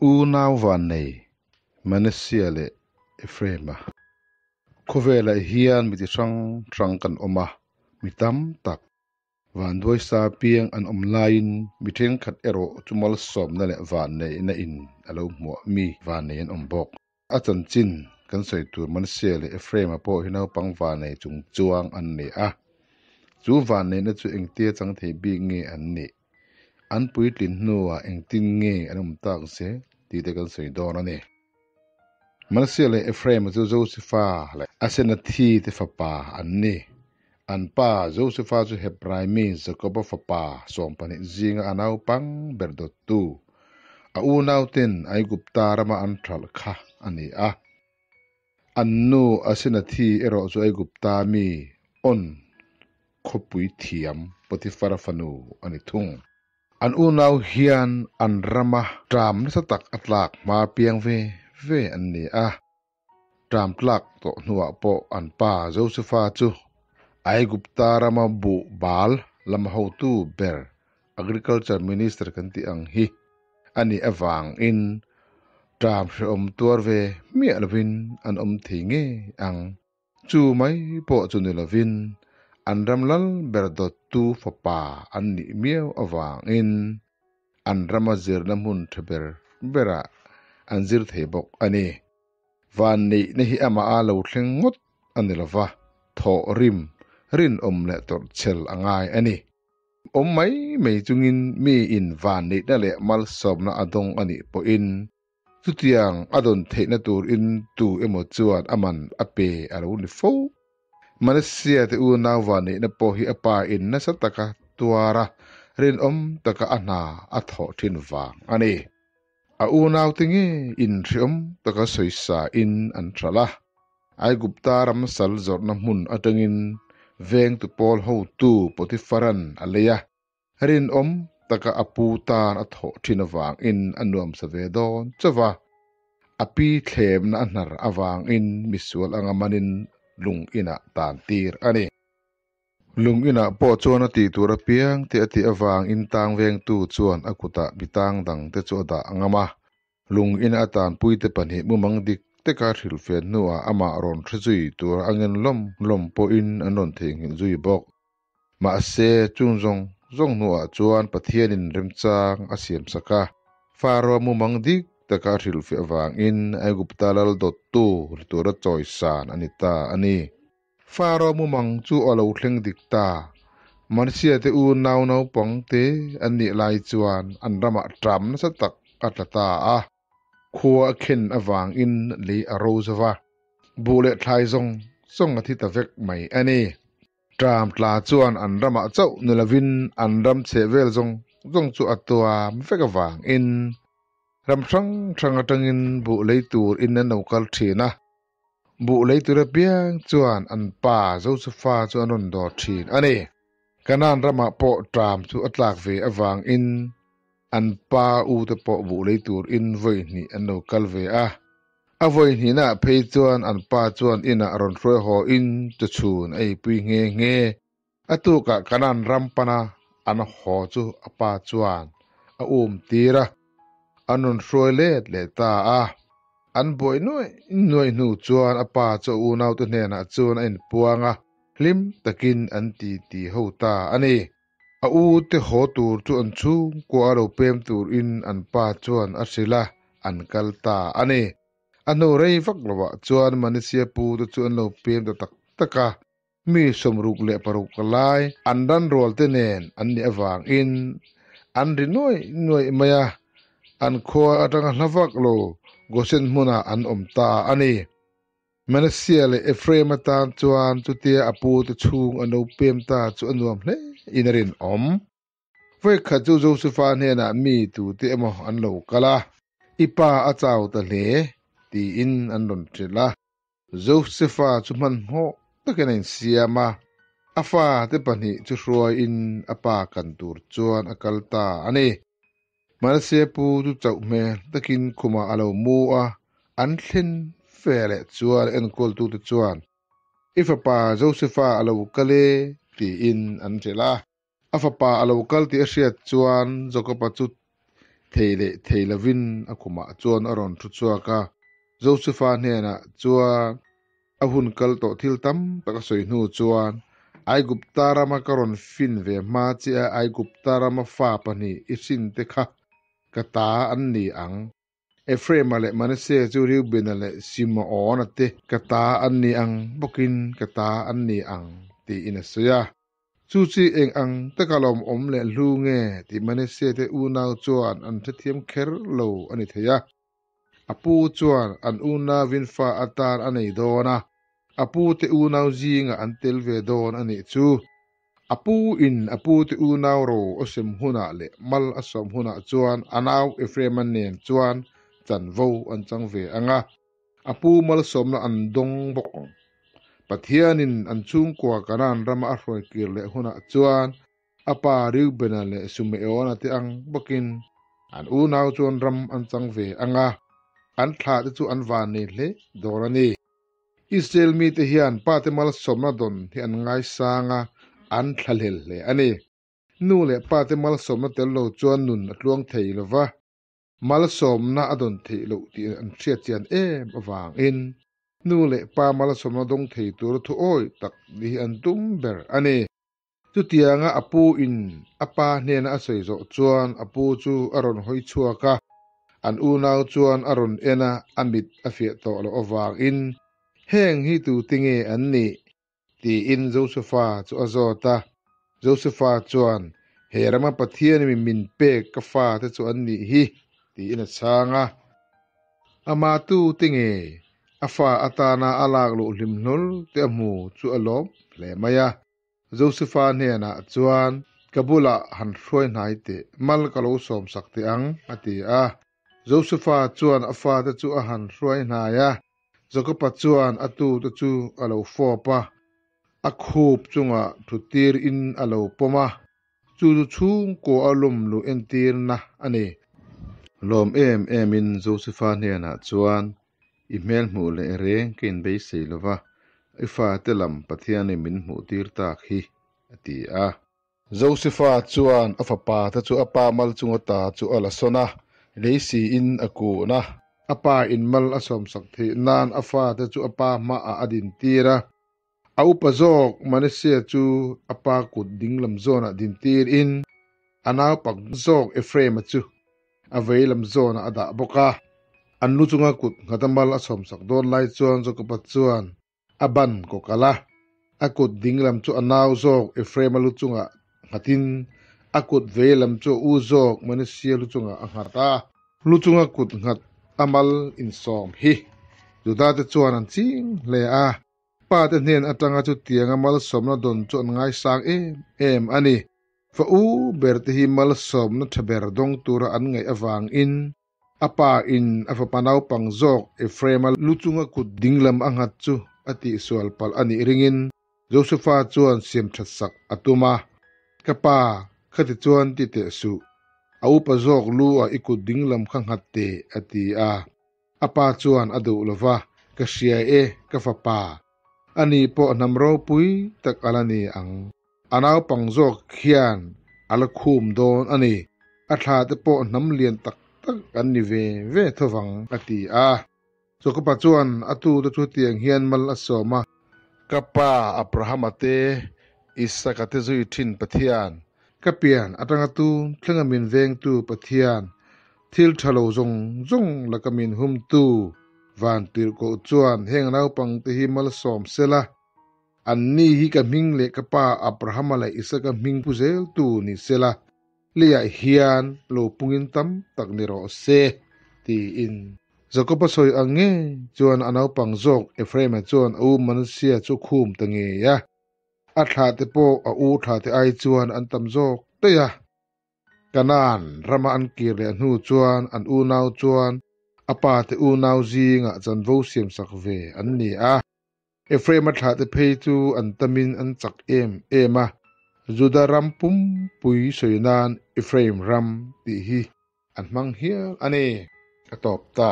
Unau vannei Manasseh leh Ephraim-a khawvelah hian mi ti hrang hrang kan awm a, mi tam tak vanduai sa piang an awm laiin mi thenkhat erawh chu malsawmna leh vanneihna in a lo hmuah mi vannei an awm bawk. A chanchin kan sawi tur Manasseh leh Ephraim-a pawh hi naupang vannei chung chuang an ni a, chu vanneihna chu engtia chang thei bik nge an nih? An puitlin hnuah engtin nge an awm tak zel tih te kan sawi dawn a ni. Manasseh leh Ephraim chu Josefa leh Asenathi te fapa an ni. An pa Josefa chu Hebrai mi Jakoba fapa 12 zinga a naupang ber dawttu, a unauten Aigupta rama an hralh kha a ni a. An nu Asenathi erawh chu Aigupta mi On khawpui thiam Potifara fanu a ni thung. An unau hian an rama ṭam nasa tak a tlak hma piang ve ve an ni a. Ṭam tlak tawh hnuah pawh an pa Josefa chu Aigupta rama buh bal lama hotu ber, Agriculture Minister kan tih ang hi a nih avangin ṭam hrehawm tuar ve miah lovin an awm thei ngei ang. Chu mai pawh chu ni lovin an ram lal ber dawttu fapa an nih miau avangin an rama zirna hmun tha ber berah an zir thei bawk a ni. Vanneihna hi amah a lo thleng ngawt a ni lova, thawh rim, rinawm leh tawrhchhel a ngai a ni. Awm mai mai chungin miin vanneihna leh malsawmna a dawng a nih pawhin Chutiang a dawn theihna turin tu emaw chuan a man a pe a lo ni fo. Manasseh te unau vanneihna pawh hi a pa in nasa taka tuar a, rinawm taka a hna a thawh thin vang a ni. A unau te nge in hreawm taka sawisa in an hralh a, Aigupta ram sal zawrhna hmun atangin vengtu pawl hotu Potiphara'n a lei a, Rinawm taka a pu tan a thawh thin avangin a nuamsa ve dawn chauh a, a pi thlemna a hnar avangin misual anga manin lung inah tan tir a ni. Lung inah pawh chuan a tih tur apiang te a tih avangin tang vengtu chuan a kutah mi tang dang te chu a dah ngam a, lung ina a tanpuite pahnih mumang dik teka hrilhfiah hnuah amah rawn hre zui tur a ngen lawm lawm pawhin an rawn theihnghilh zui bawk. Mahse, chung zawng zawng hnuah chuan Pathianin remchang a siam sak a, Faro mumang dik taka a hrilhfiah avangin Aigupta lal dawttu ri tura chawisan a ni ta a ni. Faro mumang chu a lo thleng dik ta. Mansia te unau naupang te an nih lai chuan an ramah ṭam nasa tak a tla ta a. Khua a khen avangin lei a ro zo va, buh leh thlai zawng zawng a thi ta vek mai a ni. Ṭam tla chuan an ramah chauh ni lovin an ram chheh vel zawng zawng chu a tuam vek avangin ram hrang hrang atangin buh lei tur in an lo kal thin a. Buh lei tur apiang chuan an pa Josefa chu an rawn dawr thin a ni. Kanaan ramah pawh ṭam chu a tlak ve avangin an pa u te pawh buh lei tur in vawi hnih an lo kal ve a. A vawi hnihnaah phei chuan an pa chuan inah rawn hruai haw in chawchhun a eipui nghe nghe. A tukah Kanaan ram pana an haw chu a pa chuan a um tir a, an rawn hruai let leh ta a. An buai nuaih nuaih hnu chuan a pa chu a unaute hnenah chuan a inpuang a, hlim takin an ti ti ho ta a ni. A u te haw tur chu an chhungkua a lo pem turin an pa chuan a hrilh a, an kal ta a ni. A hnu rei vak lovah chuan Manisia pu te chu an lo pem ta tak tak a, mi 66 lai an ran rual te nen an nih avangin an ri nuaih nuaih mai a, an khua atanga hla vak lo Gosen hmunah an awm ta a ni. Manasseh leh Ephraim atan chuan chutia a pute chhung an lo pem ta chu a nuam hle in a rinawm. Vawikhat chu Josefa hnenah mi tute emaw an lo kal a, I pa a chau ta hle, tiin an rawn hrilh a. Josefa chu hmanhmawh takin a insiam a, a fate pahnih chu hruaiin a pa kan tur chuan a kal ta a ni. Manasseh pu chu chauh hmel takin khumah a lo mu a, an thlen fe leh chuan enkawltute chuan, I fapa Josefa a lo kal e, tiin an hrilh a. A fapa a lo kal tih a hriat chuan Jakoba chu Thei leh thei lovin a khumah chuan a rawn thu chhuak a. Josefa hnenah chuan a hun kal tawh thil tam tak a sawi hnu chuan, Aigupta rama ka rawn fin ve hma chiah a Aigupta rama fa pahnih i hrinte kha ka ta an ni ang. Ephraima leh Manasseh chu Reubena leh Simeona te ka ta an ni ang bawkin ka ta an ni ang, tiin a sawi a. Chu chi eng ang taka lawmawm leh hlu nge tih Manasseh te unau chuan an hrethiam kher lo a ni thei a. A pu chuan an unauin fa atan a nei dawn a, a pu te unau zingah an tel ve dawn a nih chu. A pu in a pu te unau ro a sem hunah leh mal a sawm hunah chuan a nau Ephraima nen chuan chanvo an chang ve ang a, a pu malsawmna an dawng bawk ang. Pathianin an chhungkua Kanaan rama a hruai kir leh hunah chuan a pa Reubena leh Sumeona te ang bawkin an unau chuan ram an chang ve ang a, an thlah te chu an van nei hle dawn a ni. Israel mite hian pate malsawmna dawn hi an ngaisang a, an thlahlel hle a ni. Nu leh pate malsawmna tel lo chuan nun a tluang thei lo va, malsawmna a dawn theih loh tih an hriat chian em avangin nu leh pa malsawmna dawng thei tura thu awi tak ni hi an tum ber a ni. Chutianga a pu in a pa hnena a sawi zawh chuan a pu chu a rawn hawi chhuak a, an unau chuan a rawn en a, a mit a fiah tawh loh avangin, Heng hi tute nge an nih? tiin Josefa chu a zawt a. Josefa chuan, He rama Pathian mi min pek ka fate chu an nih hi, tiin a chhang a. Ama tute nge? A fa atana a lak luh hlim hlawl te a hmu chu a lawm hle mai a. Josefa hnenah chuan, Ka bulah han hruai hnai teh, mal ka lo sawm sak teh ang, a ti a. Josefa chuan a fate chu a han hruai hnai a, Jakoba chuan a tute chu a lo fawp a, a khup chungah thuttir in a lo pawm a, chu chu chhungkaw a lawm luh entirna a ni. Lawm em emin Josefa hnenah chuan, I hmel hmuh leh reng ka inbeisei lo va, i fate lam Pathianin min hmuhtir tak hi, a ti a. Josefa chuan a fapa te chu a pa mal chunga ta chu a la sawn a, lei siin a kun a. A pa in mal a sawmsak theih nan a fate chu a pa hmaah a dintir a. A upa zawk Manasseh chu a pa kut dinglam zawnah dintir in a naupang zawk Ephraim-a chu a vei lam zawnah a dah bawk a. An lu chunga kut nghata mal a sawmsak dawn lai chuan Jakob-a chuan a ban kawkalh a, a kut dinglam chu a nau zawk Ephraim-a lu chungah nghatin a kut vei lam chu a u zawk Manasseh lu chungah a nghat a. Lu chunga kut nghat a mal insawm hi Juda-te chuan an ching hle a, pa te hnen atanga chutianga malsawmna dawn chu an ngaisang em em a ni. Fa u ber te hi malsawmna tha ber dawng tura an ngaih avangin a pa in a fapa naupang zawk Ephraim-a lu chunga kut dinglam a nghat chu a tihsual palh a nih ringin Josefa chuan siam that sak a tum a, Ka pa, khati chuan ti teh suh. A upa zawk lu ah i kut dinglam kha nghat teh, a ti a. A pa chuan a duh lo va, Ka hria e, ka fapa. Ani pawh hnam ropui tak a la ni ang. A naupang zawk hian a la khum dawn a ni. A thla te pawh hnam lian tak tak an ni ve ve tho vang, a ti a. Jakoba chuan a tute chu tiang hian mal a sawm a. Ka pa Abrahama te, Isaka te zui thin Pathian, ka pian atanga tun thlenga min vengtu Pathian, thil tha lo zawng zawng laka min humtu van tirhkoh chuan heng naupangte hi malsawm sela, anni hi ka hming leh ka pa Abrahama leh Isaka hming pu zeltu ni sela, leiah hian lo pungin tam tak ni rawh se, tiin. Jakob-a sawi ang nge chuan a naupang zawk Ephraim-a chuan a u Manasseh chu khum ta ngei a, a thlahte pawh a u thlahte ai chuan an tam zawk daih a. Kanaan rama an kir leh hnu chuan an unau chuan a pate unau zingah chanvo siamsak ve an ni a. Ephraim-a thlahte phei chu an tamin an chak em em a, Juda ram pumpui sawi nan Ephraim ram tih hi an hmang hial a ni. A tawp ta.